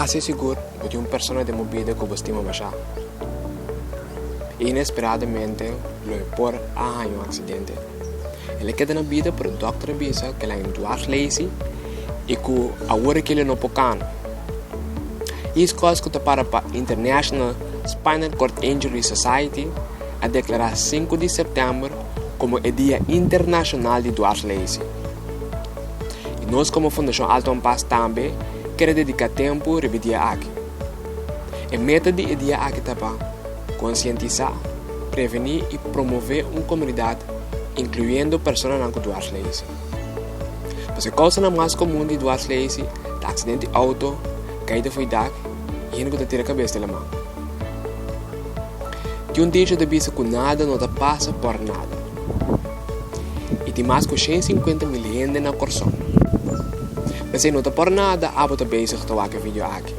Kasi sigur bo tin un persona den bo bida ku bo stima bashá. Inesperadamente lo e por a haña un aksidente. El a keda na bida pero dòkter a bisa ku el a haña un dwarslaesie i ku awor aki lo no por kana. ISCOS ku ta para pa International Spinal Cord Injury Society a deklará sinku di sèptèmber komo e Dia Internashonal di Dwarslaesie. I nos komo Fundashon Alton Paas tambe kere dediká tempu riba e dia aki. E meta di e dia aki ta pa konsientisá, prevení i promové un komunidat inkluyendo personanan ku dwarslaesie. Pasobra e kousanan mas komun di dwarslaesie ta aksidente di outo, kaida fo'i dak i hende ku ta tira kabes den laman. Tin un dicho ta bisa ku nada no ta pasa por nada. I tin mas ku 150 mil hende na Kòrsou. P'esei no ta por nada abo ta bezig ta wak e video aki.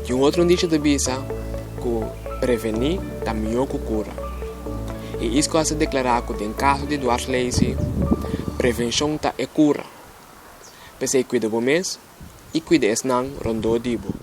Tin un otro dicho ta bisa ku prevení ta mihó ku kura. I ISKOS a deklará ku den kaso di dwarslaesie, prevenshon ta e kura. P'esei kuida bo mes i kuida esnan rondó di bo.